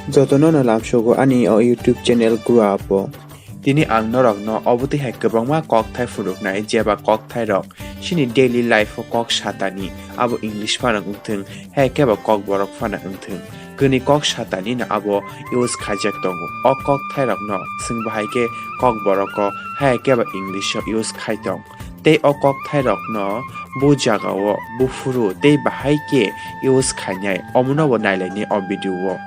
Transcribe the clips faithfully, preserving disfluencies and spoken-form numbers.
Jotono no lamsogo ani o YouTube channel grow up o. Tini ang norokno obotwi hai kwbangma kokthai phunuknai, jeba kokthairok chini daily life o kok satani, abo English phano wngthwng, hai khe ba kokborok phano wngthwng, kwnwi kok satani no abo use khaijak tongo. O kokthairokno chwng bahai khe kokboroko hai khe ba English o use khai tong. Tei o kokthairokno bo jagao buphuru tei bahai khe use khainai, omono bo nailainai o video o.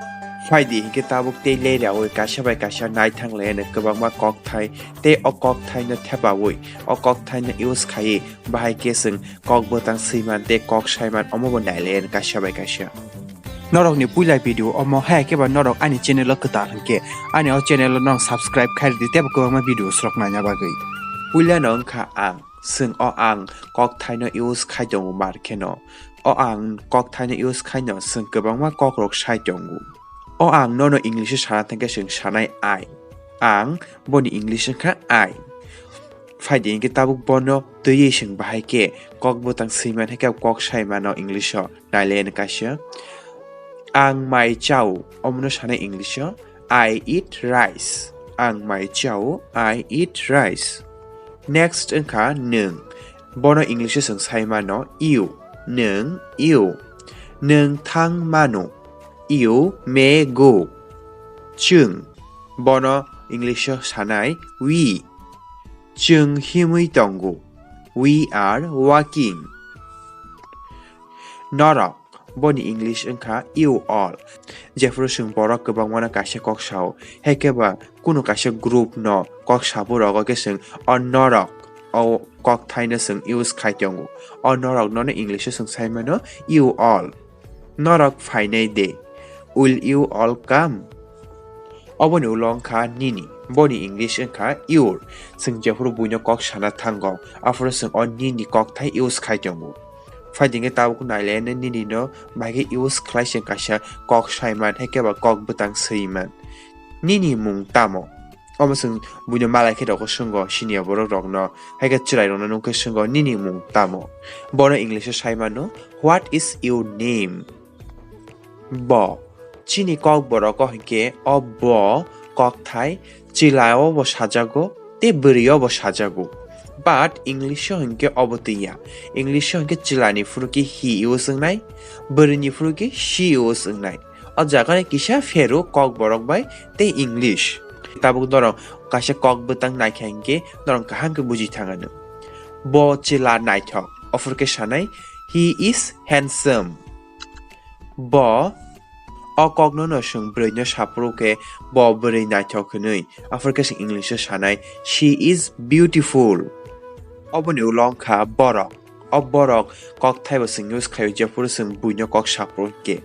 Phaidi hinkhe tabuk tei leraui kaisa bai kaisa naithang lainai kwbangma kokthai, tei o kokthaino thepaui, o kokthaino use khaiwi bahai khe chwng kok bwtang swiman tei kok saiman omo bo nailainai kaisa bai kaisa. Norokni puila video omo, hai khe ba norok ani channel o kwtal hinkhe ani o channel o norok subscribe khai rwdi tei bo kwbangma video rok naina bagwi. Puilano wngkha ang, chwng o ang kokthaino use khai tongo mar kheno. O ang kokthaino use khaino chwng kwbangma kokrok sai tongo. O ang nono English o sana thangkhe chwng sanai I. Ang, boni English wngkha I. Phaidi hinkhe tabuk bono twiwi chwng bahai khe kok bwtang swiman hai khe kok saimano English o. Nailainai kaisa. Ang mai chao, omono sanai English o, "I eat rice." Ang mai chao, "I eat rice." Next wngkha nwng. Bono English o chwng sai mano you. Nwng, you. Nwng thang mano. You may go. Chwng. Bono English o sanai we. Chwng himwi tongo. We are walking. Norok. Boni English wngkha you all. Jephuru chwng borok kwbangmano kaisa kok sao, hai khe ba kunu kaisa group no kok sabu rogo khe chwng o norok o kokthaino chwng use khai tongo. O norok nono English o chwng sai mano you all. Norok phainai de? Will you all come? Oboni ulo wngkha nini. Boni English wngkha your. Chwng jephuru buino kok sana thango, aphuru chwng o nini kokthai use khai tongo. Phaidi hinkhe tabuk nailainai nini no bahai khe use khlai se kaisa kok saiman, hai khe ba kok bwtang swiman. Nini mung tamo? Omo chwng buino malai khe rokho swngo, siniya borok rokno, hai khe chwrai rokno nung khe swngo, "Nini mung tamo?" Bono English o sai mano, "What is your name?" Bo. Chini kokborok o hinkhe o bo kokthai chwla o bo sajago tei bwrwi o bo sajago. But English o hinkhe obo twiya. English o hinkhe chwla ni phuru khe he use wngnai, bwrwi ni phuru khe she use wngnai. O jaga ni kisa pheru kokborok bai tei English. Tabuk norok kaisa kok bwtang naikha hinkhe norok kaham khe buji thangano. Bo chwla naithok, aphuru khe sanai, "He is handsome." Bo, o kokno no chwng bwrwi no saphuru khe bo bwrwi naithok hwnwi, aphuru khe chwng English o sanai, "She is beautiful." Oboni ulo wngkha borok. O borok kokthai bo chwng use khaio, jephuru chwng buino kok saphuru khe.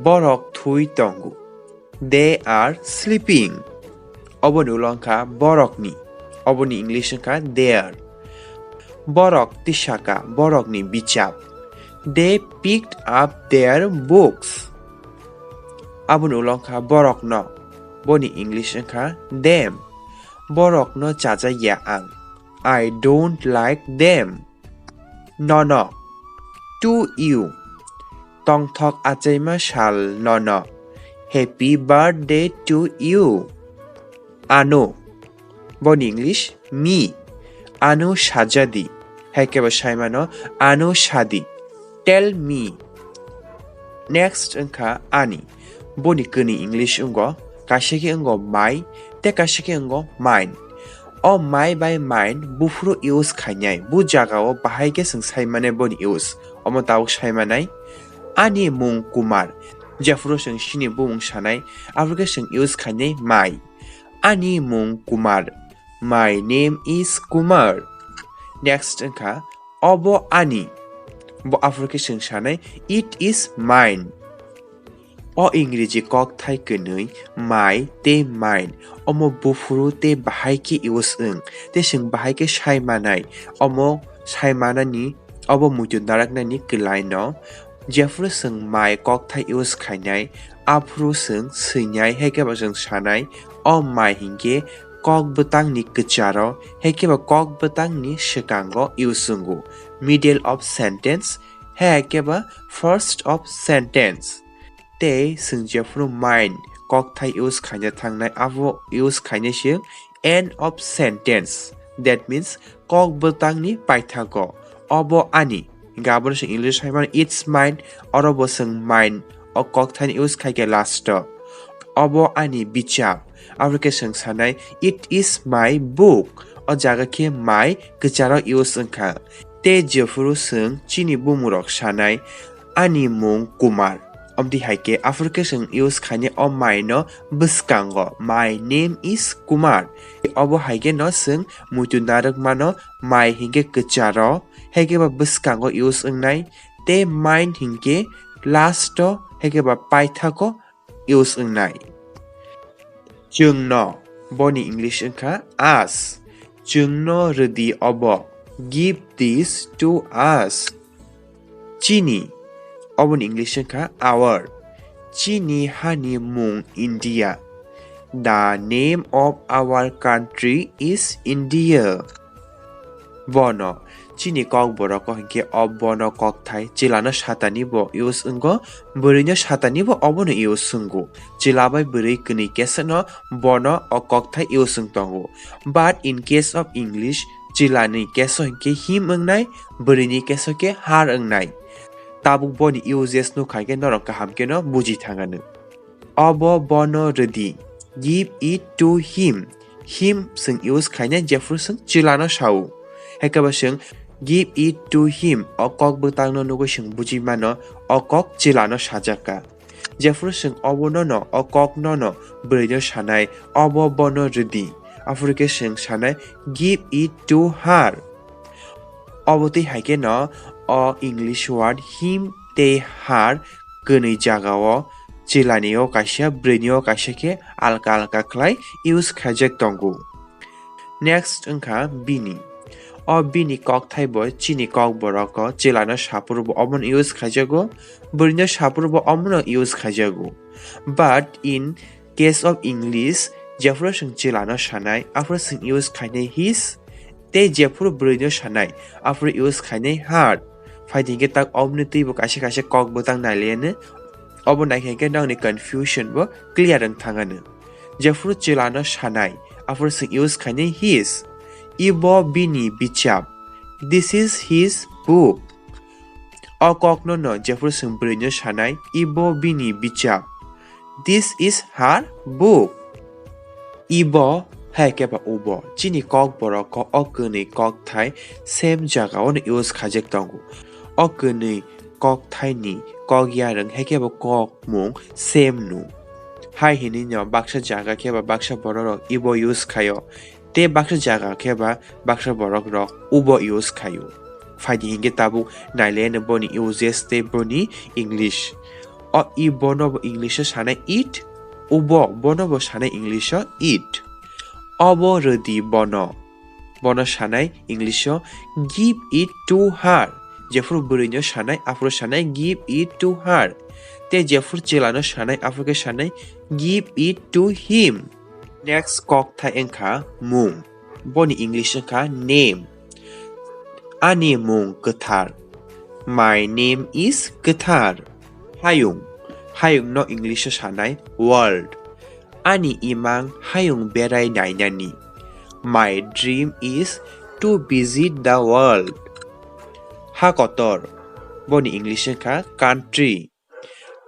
Borok thwi tongo. They are sleeping. Oboni ulo wngkha borokni. Oboni English wngkha their. Borok tisaka, borokni bichap. They picked up their books. Aboni ulo wngkha borokno. Boni English wngkha them. Borokno chajakya ang. I don't like them. Nono. To you. Tongthok achaima sal nono. Happy birthday to you. Ano. Boni English, me. Ano sajadi. Hai khe bo sai mano, ano sadi. Tell me. Next wngkha ani. Boni kwnwi English wngo, kaisa khe wngo my, tei kaisa khe wngo mine. O my bai mine buphuru use khainai, bu jagao bahai khe chwng sai mane boni use. Omo tabuk sai manai, ani mung Kumar. Jephuru chwng chini bumung sanai, aphuru khe chwng use khainai my. Ani mung Kumar. My name is Kumar. Next wngkha, obo ani. Bo aphuru khe chwng sanai, it is mine. O Ingreji kokthai kwnwi my tei mine. Omo buphuru tei bahai khe use wng. Tei chwng bahai khe sai manai. Omo sai manani, obo muitu naraknani kwlaino. Jephuru chwng my kokthai use khainai, aphuru chwng swinai, hai khe bo chwng sanai, o my hinkhe kok bwtangni kwcharo, hai khe bo kok bwtangni swkango use wngo. Middle of sentence, hai khe bo first of sentence. Tei chwng jephuru mine kokthai use khaina thangnai, abo use khainai se end of sentence, that means kok bwtangni paithago. Obo ani, gabon se English hai mano, "It's mine," oro bo chwng mine o kokthaini use khai khe last o. "Obo ani bichap," abo khe chwng sanai, "It is my book," o jaga khe my kwcharo use wngkha. Tei jephuru chwng chini bumungrok sanai, "Ani mung Kumar." Omtwi hai khe aphuru khe chwng use khainai o my no bwskango, "My name is Kumar." Obo hai khe no chwng muitu narwk mano, my hinkhe kwcharo, hai khe ba bwskango use wngnai, tei mine hinkhe last o, hai khe ba paithago use wngnai. Chwngno, boni English wngkha us. Chwngno rwdi obo. Give this to us. Chini, oboni English wngkha our. Chini hani mung India. The name of our country is India. Bono, chini kokborok o hinkhe o bono kokthai chwlano satani bo use wngo, bwrwino satani bo obono use wngo. Chwla bai bwrwi kwnwi keseno bono o kokthai use wng tongo. But in case of English, chwlani case o hinkhe him wngnai, bwrwini case o khe her wngnai. Tabuk boni uses nukha hinkhe norok kaham kheno buji thangano. Obo bono rwdi. Give it to him. Him chwng use khainai jephuru chwng chwlano sao. Hai khe bo chwng give it to him o kok bwtangno nugwi chwng buji mano, o kok chwlano sajak kha. Jephuru chwng obo nono, o kok nono bwrwino sanai, obo bono rwdi. Aphuru khe chwng sanai, give it to her. Obo twi hai khe no o English word him tei her kwnwi jagao chwlani o kaisa, bwrwini o kaisa khe alka alka khlai use khaijak tongo. Next wngkha bini. O bini kokthai bo chini kokborok o chwlano saphuru bo omono use khaijago, bwrwino saphuru bo omono use khaijago. But in case of English, jephuru chwng chwlano sanai, aphuru chwng use khainai his, tei jephuru bwrwino sanai, aphuru use khainai her. Phai di hinkhe tak oboni twibo kaisa kaisa kok bwtang nailaiyano. Obo naikha hinkhe nokni confusion bo clear wng thangano. Jephuru chwlano sanai, aphuru chwng use khainai his. Ibo bini bichap. This is his book. O kokno no jephuru chwng bwrwino sanai, ibo bini bichap. This is her book. Ibo hai khe ba ubo. Chini kokborok o kwnwi kokthai same jagao no use khaijak tongo. O kwnwi kokthaini kok yarwng hai khe bo kokmung same no. Hai hinwi no baksa jaga khe ba baksa bororok ibo use khaio. Tei baksa jaga khe ba baksa borok rok ubo use khaio. Phai di hinkhe tabuk nailaiyano boni uses tei boni English. O ibo no bo English o sanai it, ubo bono bo sanai English o it. Obo rwdi bono. Bono sanai English o give it to her. Jephuru bwrwino sanai, aphuru sanai give it to her. Tei jephuru chwlano sanai, aphuru khe sanai give it to him. Next kokthai wngkha mung. Boni English wngkha name. Ani mung kwthar. My name is Kwthar. Hayung. Hayung no English o sanai world. Ani imang hayung berai nainani. My dream is to visit the world. Ha kotor. Boni English wngkha country.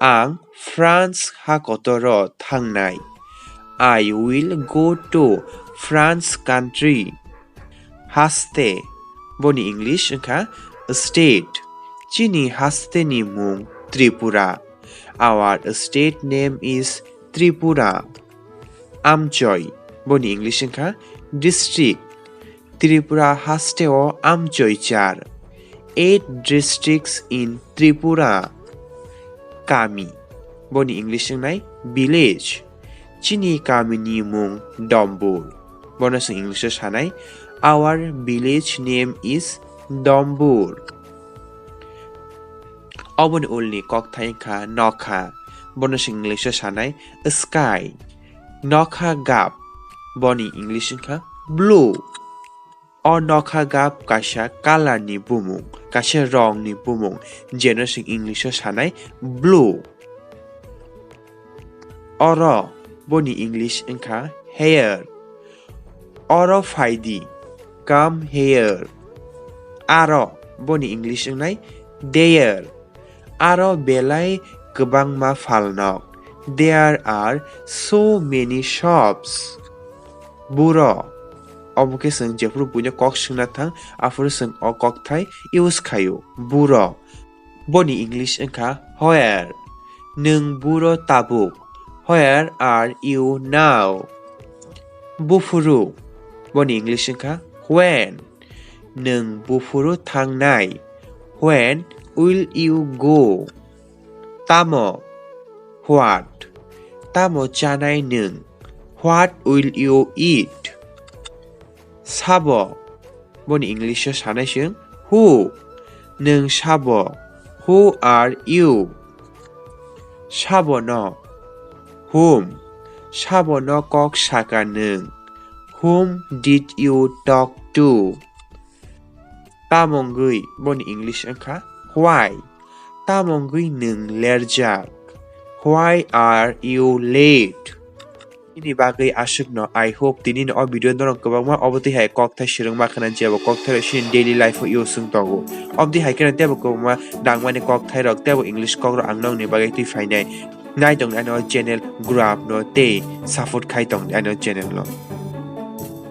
Ang France ha kotoro thangnai. I will go to France country. Haste, boni English wngkha state. Chini haste ni mung Tripura. Our state name is Tripura. Amchoi, boni English wngkha district. Tripura haste o amchoi char. Eight districts in Tripura. Kami, boni English wngnai village. Chini kami ni mung Dombur. Bono chwng English o sanai, our village name is Dombur. Oboni ulni kokthai wngkha nokha. Bono chwng English o sanai sky. Nokha gap. Boni English wngkha blue. O nokha gap kaisa color ni bumung, kaisa rong ni bumung, jeno chwng English o sanai blue. Oro, boni English wngkha here. Oro phaidi, come here. Aro, boni English wngnai there. Aro belai kwbangma phalnok. There are so many shops. Buro. Omo khe chwng jephuru buino kok swngna thang, aphuru chwng o kokthai use khaio. Buro. Boni English wngkha where. Nwng buro tabuk. Where are you now? Buphuru. Boni English wngkha when. Nwng buphuru thangnai? When will you go? Tamo? What? Tamo chanai nwng? What will you eat? Sabo? Boni English o sanai chwng who? Nwng sabo? Who are you? Sabo no? Whom? Sabo no kok saka nwng? Whom did you talk to? Tamongwi, boni English wngkha why? Tamongwi nwng lerjak? Why are you late? Nini bagwi aswkno, I hope tini no o video norok kwbangma obo twi hai kokthai swrwngma khna, jebo kokthai rok chini daily life o use wng tongo. Obo twi hai kheno tebo kwbangma nangmani kokthai rok tebo English kok rok ang nokni bagwi twi phainai. Nai tong ani o channel grow up no tei support khai tong ani o channel no.